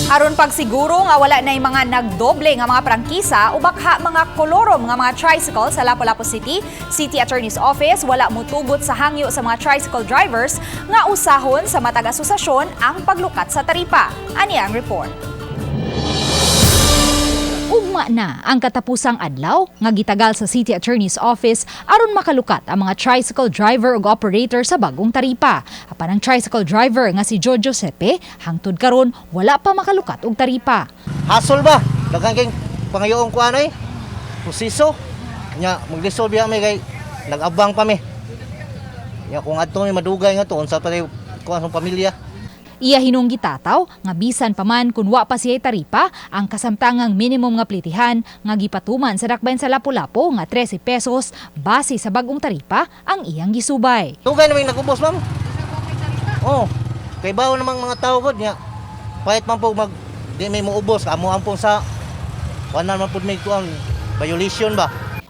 Aron pagsiguro nga wala na mga nagdoble nga mga prangkisa o bakha mga kolorum nga mga tricycle sa Lapu-Lapu City, City Attorney's Office wala mutugot sa hangyo sa mga tricycle drivers nga usahon sa matag asosasyon ang paglukat sa taripa. Ani ang report. Ugma na ang katapusang adlaw nga gitagal sa City Attorney's Office aron makalukat ang mga tricycle driver ug operator sa bagong taripa. Apan ang tricycle driver nga si Jojo Sepe hangtod karon wala pa makalukat og taripa. Hasol ba? Daghan kay pangayoong kuan ay. Proseso. Nya maglisod biya mi kay nag-abang pa mi. Nya kung adto mi madugay nga to unsa pa kuan sa pamilya. Iya hinong gitataw nga bisan pa man kun wa pa siya taripa ang kasamtangang minimum nga plitihan nga gipatuman sa dakbayan sa Lapu-Lapu nga 13 pesos base sa bagong taripa ang iyang gisubay. Dugay na may nagubos, ma'am. Oh. Kay bawo namang mga tao gud nya. Pahit man po mag di may muubos amo ampong sa kuan man pud may kuan violation ba.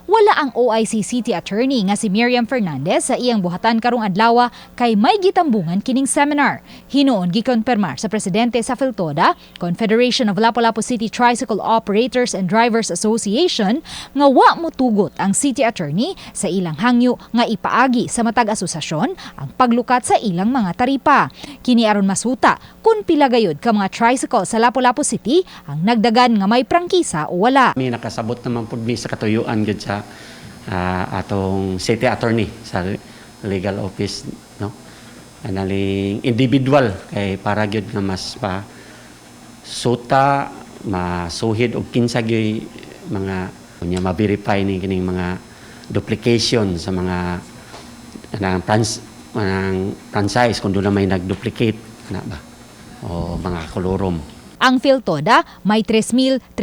Wala ang OIC City Attorney nga si Miriam Fernandez sa iyang buhatan karong adlaw kay may gitambungan kining seminar. Hinuon gikonfirmar sa presidente sa Philtoda, Confederation of Lapu-Lapu City Tricycle Operators and Drivers Association, nga wa motugot ang City Attorney sa ilang hangyo nga ipaagi sa matag asosasyon ang paglukat sa ilang mga taripa. Kini aron masuta kung pila gayud ka mga tricycle sa Lapu-Lapu City ang nagdagan nga may prangkisa o wala. Mi nakasabot naman pud mi sa katuyuan gid sa atong city attorney sa legal office, no, analing individual kay para gyud nga mas pa suta masuhid og kinsa gyud mga unya ma-verify ni kining mga duplication sa mga anang trans anang franchise kung doon na may nag-duplicate ana ba o mga kolorum. Ang Philtoda may 3,365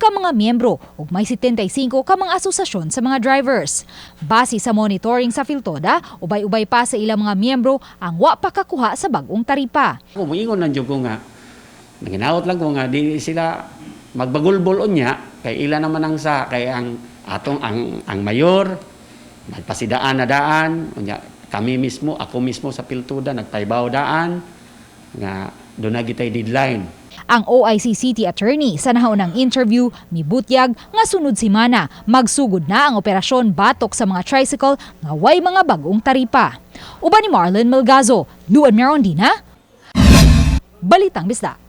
ka mga miyembro ug may 75 ka mga asosasyon sa mga drivers. Base sa monitoring sa Philtoda, ubay-ubay pa sa ilang mga miyembro ang wa pa kakuha sa bagong taripa. Kung moingon lang jud ko nga naginaot lang ko nga di sila magbagulbol unya kay ila naman ang sa kay ang atong ang mayor nagpasidaan na daan unya kami mismo, ako mismo sa Philtoda nagpaybaw daan nga doon na gitay deadline. Ang OIC City Attorney sa nahaunang interview mibutyag nga sunod simana magsugod na ang operasyon batok sa mga tricycle nga way mga bagong taripa. Uban ni Marlon Melgazo, Luan Merondina, Balitang Bisdak.